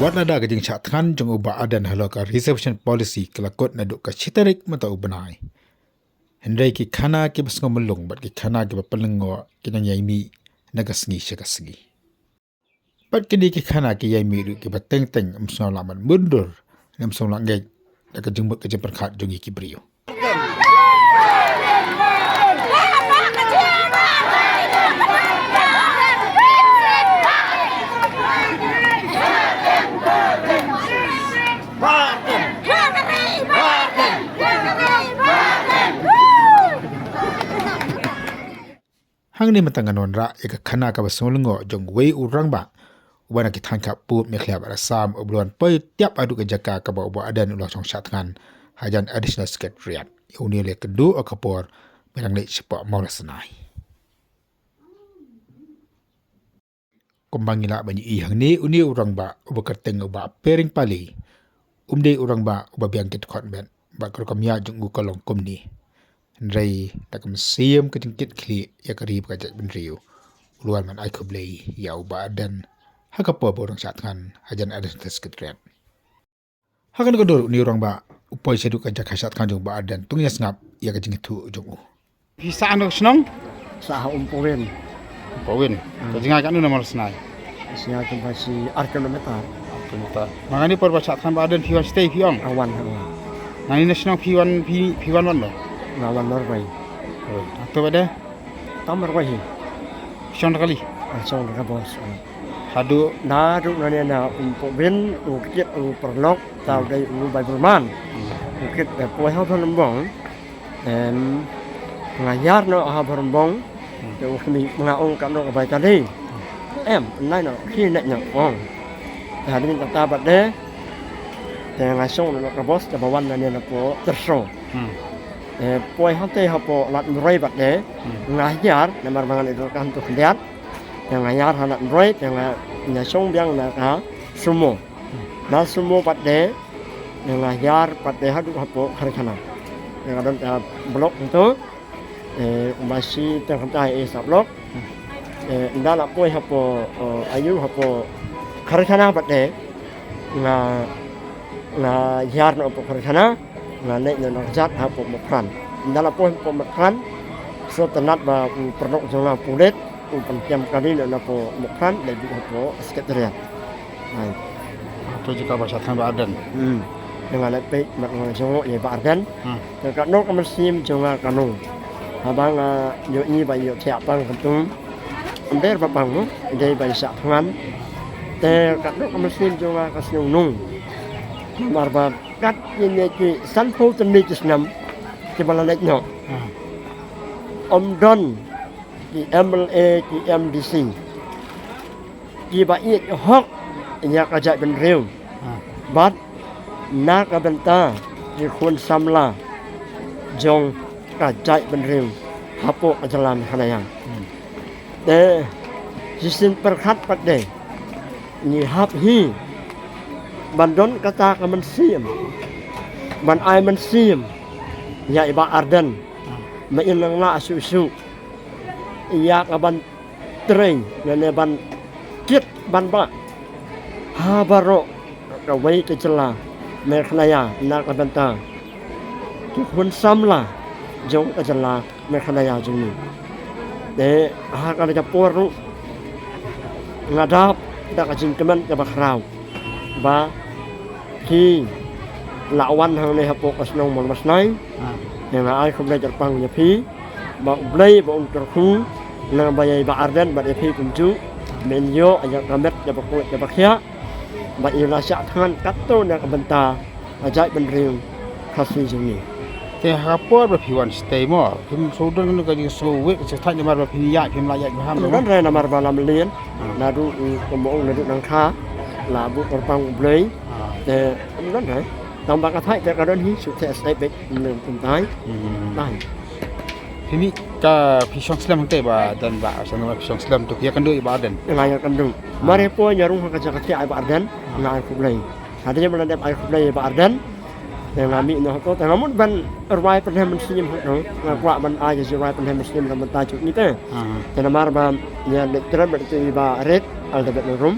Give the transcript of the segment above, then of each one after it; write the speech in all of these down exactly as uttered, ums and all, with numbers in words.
Wat lada ka jingshah thngan jong u Bah Ardent halor ka reservation policy ka la kut naduh ka shi tarik mynta u bnai, hynrei ki khana kiba sngewmlung bad ki khana kiba pynlyngngoh ki nang ïai mih na ka sngi sha ka sngi. Bad kine ki khana ki ïai mih ruh kiba teng teng ym sngew lah ban mundur ne ym sngew lah ngeit da ka jingmut ka jingpyrkhat jong ngi ki briew. Hangne mynta ngan wanrah ïa ka khana kaba sngewlyngngoh jong uwei u rangbah uba na ki thaiñ khapud Meghalaya bad Assam uba la wan poi tiap haduh ka jaka kaba u Bah Ardent u la shong shah thngan hajan Additional Secretariat. Ïa une u la ïakynduh ha ka por ba nang leit shapoh Mawlasnai. Kumba ngi lah ban ïohi hangne, une u rangbah uba kyrteng u Bah Pering Pali um dei u rangbah uba biang ki dkhot met bad ka rukom ïaid jong u ka long kumne. Hynrei da ka mynsiem ka jingkit khlieh ïa ka ri bad ka jaitbynriew, u la wan ban ai khublei ïa u Bah Ardent ha ka por ba u dang shah thngan hajan Additional Secretariat. Ha kane ka dur une u rangbah u poi shaduh ka jaka shah thngan jong u Bah Ardent, to ngin ïa sngap ïa ka jingïathuh jong u. Phi sah hano ka shnong? Sah ha Umpowin. Umpowin. Hmm. Ka jngai katno na Mawlasnai? Jngai kumba shi ar kilometer. Ar kilometer. Ma ngan ïa por ba shah thngan Bah Ardent phi wan shatei phi ong? Nga wan, nga wan. Nangne na shnong phi wan, phi, phi wan wan lo? Nga wan marwei. Oi. Hato ba de? Tam marwei hi. Shong da kali? Ah, shong da ka bos. Ah. Haduh? Naduh nangne na Umpowin, u kit u paralok, tau dei u Bible man. Hmm. U kit, eh, poi ha Bharamwang. Em, nga hiar noh ha Bharamwang. Hmm. Te u khmih nga ong katno ka bai kali. Hmm. Em, nai noh, khi nai noh ong. Te hadien kata bad de. Te nga shong noh ka bos, te ba wan nangne na poh Tyrso. Hmm. Te poi hangtei hapoh Lad Mroi bad de. Hmm. Nga hiar, namar ba ngan ïa dur ka hangto khyndiat. Te nga hiar ha Lad Mroi, te nga, nga shong biang na ka sumo. Na sumo pat de, nga hiar pat de haduh hapoh Kharikhana. Nga don, eh, block hangto, eh, kumba shi teng kynta eh sub block. Eh, ynda la poi hapoh, eh, ayu hapoh Kharikhana pat de, nga, nga hiar noh hapoh Kharikhana, nga leit noh na kjat hapoh Mukran. Ynda la poi hapoh Mukran, sngewtynnat ba u paralok jong nga u pulit, u pyntiam kali noh na poh Mukran, leit buh hapoh Secretariat. Hai. To jaka ba shah thngan Bah Ardent. Hmm. Te nga leit peit bad nga sngewnguh ïa Bah Ardent. Hmm. Te katno ka mynsiem jong nga kano. Haba nga ïohi ba ïoh thiah pang kyntu. Ym dei ba pang mo, dei ba shah thngan. Te katno ka mynsiem jong nga ka sngewlyngngoh. Namar ba kat ïa kine ki sanphew tylli ki snem kiba la leit noh. Hmm. Ym don ki MLA, ki MDC kiba ïeit hok ïa ka jaitbynriew. Ah. Bad na ka bynta ki khun samla jong ka jaitbynriew hapoh ka jylla Meghalaya. Hmm. Te shisien pyrkhat pat de ngi hap hi ban don kata ka mynsiem ban ai mynsiem ïa i Bah Ardent. Ah. Ba in nang lah shuh shuh ïa ka ban trei lane ban kit ban bah ha baroh kawei ka jylla Meghalaya na ka bynta ki khun samla jong ka jylla Meghalaya jong ngi. Te ha kane ka por ruh nga dap da ka jingkmen kaba khraw ba phi la wan hangne hapoh ka shnong Mawlasnai. Ah. Te nga ai khublei kyrpang ïa phi ba U Blei ba un kyrkhu lyngba ïa i Bah Ardent bad ïa phi kumjuh. Men ïoh ïa ka met kaba khuid kaba khiah ba i la shah thngan katto na ka bynta ka jaitbynriew Khasi jong ngi. Te ha ka por ba phi wan shatei mo, phim sngewdon kano ka jingsngewwit ka sngewthuh namar ba phi ïaid, phim lah ïaid bha mo? Ym don re namar ba la mlien. Ah. Naduh, mm, kumba ong naduh nangkha la buh kyrpang U Blei. Ah. Te ym don re. Tang ba ka thait te ka don hi shu te stai bek ym kumtai. Hmm. Nai. Phi mih ka phi shong slem hangtei Bah Ardent Bah, sa nang phi shong slem to phi ïakynduh ïa Bah Ardent? Nga ïakynduh. Ah. Mar ïa poi ïa rung ha ka jaka thiah ïa Bah Ardent, ah, nga ai khublei. Hadien ba la dep ai khublei ïa Bah Ardent, te nga mih noh hato, te nga mut ban rwai pynhem mynsiem hato, nga kwah ban ai ka jingrwai pynhem mynsiem na ka bynta jong ngi te. Ah. Te namar ba ïa leit trei bad i Bah Rit, Elizabeth Nongrum.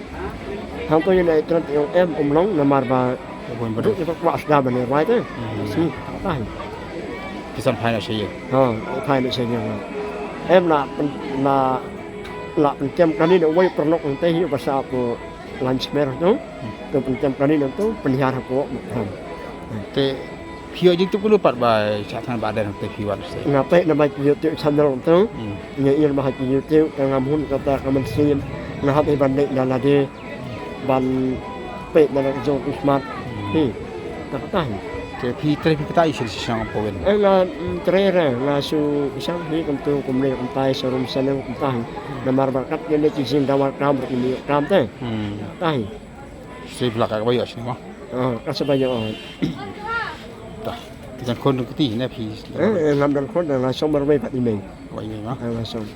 Hangto ïa na internet ïong em um long namar ba Wan ba duk ïa ka kwah sda ban ïa rwai te. Si, tai. Kisan phai na shi. Ha, phai na shi ïong. Em la pyn- la la pynkem kani na wei pernok ong te hi ba sa ko lan smer tu. Tu pynkem kani na tu pynhiar ha ko. Te phi ïoh jingtip kulu pat ba sha than ba den te phi wan se. Nga peit na bai YouTube channel tu. Nga ïoh ba ha YouTube ka ngam hun kata ka mynsiem. Nga hap ban leh la la de. Ban peit na ka jong Christmas. Hi. Ta kata hi. Te phi tre phi kata i shisha shisha po wen. Eh, nga mm, tre re nga su isang hi kum tu kum ne kum tai sa rum sa ne kum tai. Namar ba kat ne ki jing dawar kam rum ni kam te. Hmm. Tai. Sri phi la ka ba ïoh sini ma. Ah, ka sa ba ïoh. Ta. Kisan khon kiti ne phi. Eh, eh, ngam dang khon dang la song mar wei pat i meng. Wai ni ma. Ah, la song.